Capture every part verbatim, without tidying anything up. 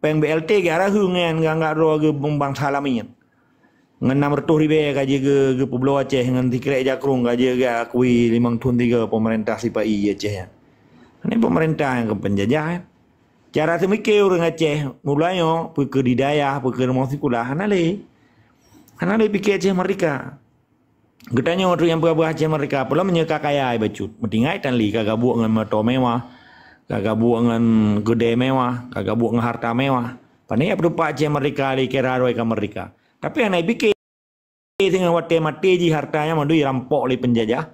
Péng B L T geuarah nyan, geuanggap droe geuh bansa lamin. Ngon enam reutôh ribèe ka jeuet geu-, geupeubloe Aceh, ngon sikrek jakrong ka jeuet geuakui limong thon tiga peumeurintah sipa-i Aceh nyan. Ini peumeurintah nyang keu peunjajah, kan? Cara seumike ureueng Aceh, mulai nyoe, peu keu di dayah, peu keu rumoh sikula, hana lé. Hana lé pike Aceh meurdeka. Geutanyoe treuk nyang peugah-peugah Aceh meurdeka, peulom meunyoe ka kaya bacut. Meutinggai tan lé ka gabuek ngon moto mewah, ka gabuek ngon keudè mewah, ka gabuek ngon hareuta mewah. Pane nyang peutupat Aceh meurdeka lé kira droe ka meurdeka. Tapi hana jipike singoh watèe maté jih hareuta nyan mandum jirampok lé peunjajah,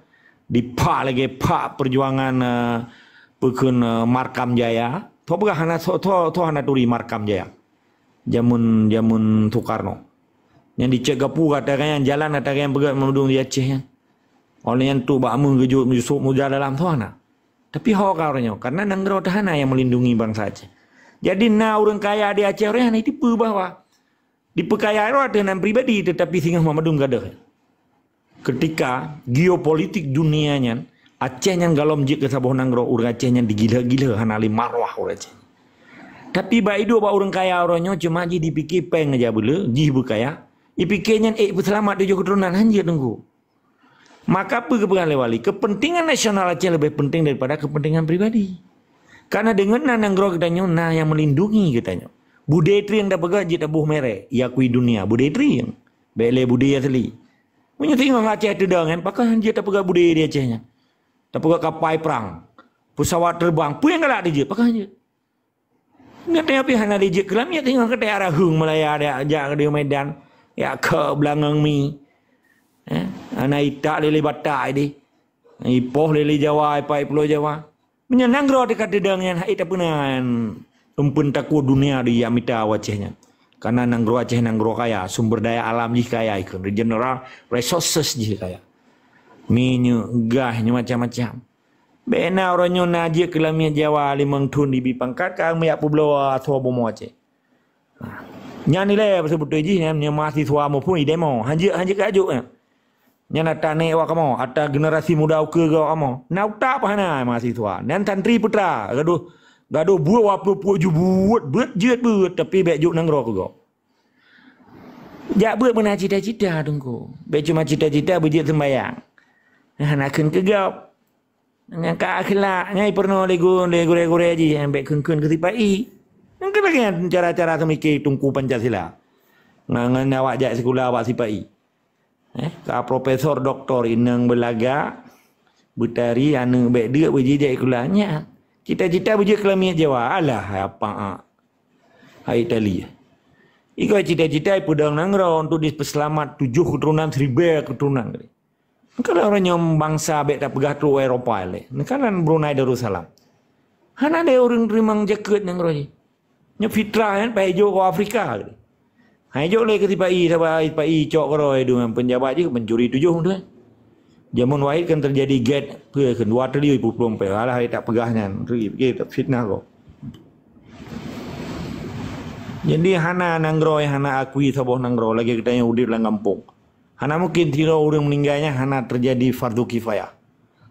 dipak lagèe pak peujuangan, eh, peukheun, eh, Markam Jaya. Tho peugah hana, tho, tho, tho hana turi Markam Jaya. Jameun, jameun Soekarno. Nyang dicek gapu gata kan, nyang jalan gata kan peugah mandum di Aceh nyan. Oleh nyan tu bak meuh geujok meusok muja dalam tu hana. Tapi ho ka uroe nyoe, karena nanggroe teuh hana nyang melindungi bansa Aceh. Jadi na ureueng kaya di Aceh uroe nyan itipu bahwa dipeukaya droe ateueh nan pribadi, tetapi singoh mandum gadôh. Ketika geopolitik dunia nyan, Aceh nyan galom jeuet keu saboh nanggroe, ureueng Aceh nyan digila-gila, hana lé marwah ureueng Aceh. Tapi bak iduek bak ureueng kaya uroe nyoe cuma jih dipike péng aja beule, jih beukaya, ipike nyan ék peuseulamat tujoh keuturonan, hanjeuet teungku. Maka peue geupeugah lé wali, kepentingan nasional Aceh leubeh penting daripada kepentingan pribadi. Karena deungon na nanggroe geutanyoe na nyang melindungi geutanyoe. Budé trieng tapeugah jeuet taboh merek, iakui dunia, budé trieng. Bèk lé budé asli. Meunyoe singoh Aceh teudong nyan, pakon hanjeuet tapeugah budé di Aceh nyan? Tapeugah kapai prang, pesawat terbang, peue nyang galak dijeuet, pakon hanjeuet? Gata pih hana dijeuet keu lamiet, singoh gata arah heueng Malaya, jak, jak di Medan, jak keu beulangong mi. Eh, hana itak lé-lé Batak ideh. Ipoh lé-lé Jawa, ipai Pulo Jawa. Meunyoe nanggroe teuka teudong nyan, hai tapeuna nyan, eumpeuen takue dunia di mita Aceh nyan. Karena nanggroe Aceh nanggroe kaya, sumber daya alam jih kaya, ikon regional resources jih kaya. Minyeuk, gas, nyoe macam-macam. Bèk na uroe nyoe na jeuet keu lamiet Jawa limong thon dibi pangkat, ka meuyak peubloe asoe bumoe Aceh. Nyan ilèe seubeutôi jih nyan, nyan mahasiswa muphom idemo. Hanjeuet, hanjeuet keu ajok nyan. Nyan ata nèk awak kamoe, ata generasi muda ukeue geuh awak kamoe. Na utak pah hana mahasiswa. Nyan santri putra, gadoh, gadoh buet wapeu puet ju buet, beuet jeuet beuet, tapi bèk jok nanggroe keu gob. Jak beuet meunan cita-cita, Teungku. Bèk cuma cita-cita beujeuet seumbayang. Hana kheun keu gob. Nyang ka akhlak, nyang peurunoe lé gu-, lé gurèe-gurèe jih, nyang bèk kheun-kheun keu sipa-i. Nyang keuh lagèe nyan cara-cara seumike Teungku Pancasila. Ngon, ngon awak jak sikula awak sipa-i. Eh, ka profesor, doktor, inong beulaga, beutari, aneuk bèk deuk beujijak sikula. Nyan. Cita-cita beujeuet keu lamiet Jawa. Alah, hai apa, ah. Hai Itali. Igoe cita-cita ipeudong nanggroe untuk dipeuseulamat tujoh keuturonan, siribèe keuturonan. Neukalon uroe nyoe bansa bèk tapeugah trok u Eropa lé. Neukalon Brunei Darussalam. Hana lé ureueng teurimong jakeuet nanggroe jih. Nyoe fitrah nyan paih jok u Afrika. Hai jok lé keu sipa-i, saban sipa-i cok keudroe deungon peunjabat jih mencuri tujoh tu. Jameun Wahid kan teujadi gèt peue kheun dua triliun ipeuplôh pèng. Alah, hai tak peugah nyan. Ri, pike tak fitnah kok. Jadi hana nanggroe, hana akui saboh nanggroe lagèe geutanyoe udép lam gampông. Hana mungkin sidroe ureueng meuninggai nyan hana teujadi fardu kifayah.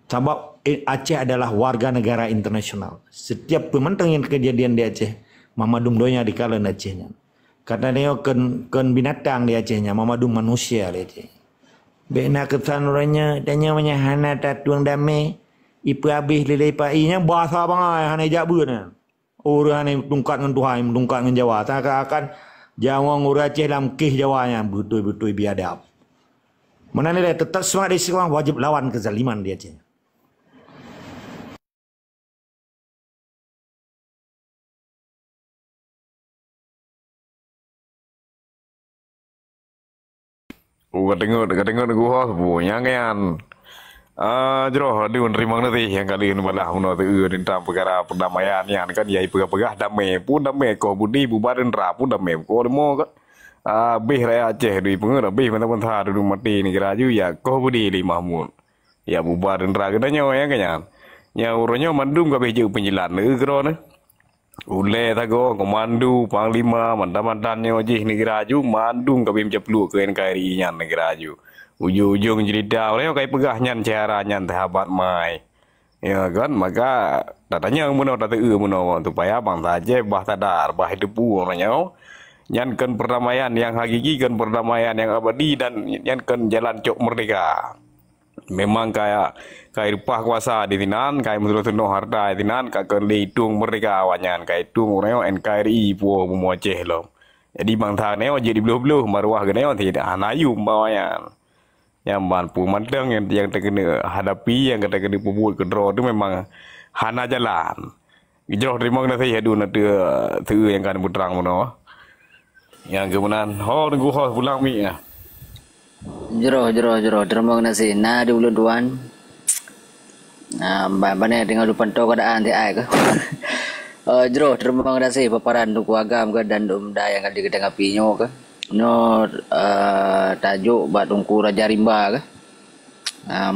Sabab, eh, Aceh adalah warga negara internasional. Setiap peue mantong nyang keujadian di Aceh, mandum donya dikalon Aceh nyan. Gata nyoe kon, kon binatang di Aceh nyan, mandum manusia di Aceh. Bèk na keusan uroe nyoe, tanyoe meunyo hana tatueng damé, ipeuhabéh lé sipa-i nyan, basa bangai hana jak beuet nyan. Ureueng hana tungkat ngon Tuhan, tungkat ngon Jawa. Seakan-akan Jawa ngon ureueng Aceh lam kéh Jawa nyan beutôi-beutôi biadab. Meunan ilèe, teutap seumangat di sikolah, wajéb lawan keuzaliman di Aceh. Oh, ka deungo, ka deungo Teungku ho, bu nyang nyan. Ah, jroh laju meuneurimong neuréh nyang ka lheueh neubalah bunoe teu-eu teuntang peukara peurdamaian nyan kan, yai peugah-peugah damé. Pun damé koh budi bubar teuntara pun damé. Koh leumo ka, ah, béh rakyat Aceh dui peungeut, béh bansa-bansa dudu maté neugara ju, ya koh budi lé Mahmud. Ya bubar teuntara geutanyoe nyang keu nyan. Nyang uroe nyoe mandum ka béh jeuet peunjilat lé keudroe nyoe. Ulèe sagoe, komando, panglima, mantan-mantan nyoe jih neugara ju, mandum ka béh meucapluek keu N K R I nyan neugara ju. Ujong-ujong cerita, uroe nyoe kai peugah nyan syedara nyan sahabat mai. Ya kan? Maka, Tatanyong meunoe, tateu'eu meunoe supaya bansa Aceh bah sadar, bah jiteupeue uroe nyoe nyan kon perdamaian nyang hakiki, kon perdamaian nyang abadi dan nyan kon jalan cok merdeka. Memang ka, ka ireupah kuasa di sinan, ka imeusunoh-sunoh harta di sinan, ka kon lé itong merdeka awaknyan, ka itong uroe nyoe N K R I puwoe bumoe Aceh lom. Jadi bansa nyoe jeuet dibloh-bloh, maruah geutanyoe tidak hana yum bak awaknyan. Nyang ban peue mantong nyang, nyang takeuneuk hadapi, nyang takeuneuk peubuet keudroe tu memang hana jalan. Jroh teurimong gaséh adu na teu, teu nyang ka neupeutrang bunoe. Nyang keumeunan, ho Teungku ho pulang mi ah. Jroh, jroh, jroh. Terima kasih. Na di ulun tuan. Nah, ba- bane tinggal dupan to keadaan ti ai ke. Uh, jroh, terima kasih paparan Teungku Agam ke dan Dum Dai yang kali kita ngapi nyoe ke. Nyoe uh, tajuk bak Teungku Raja Rimba ke. Uh,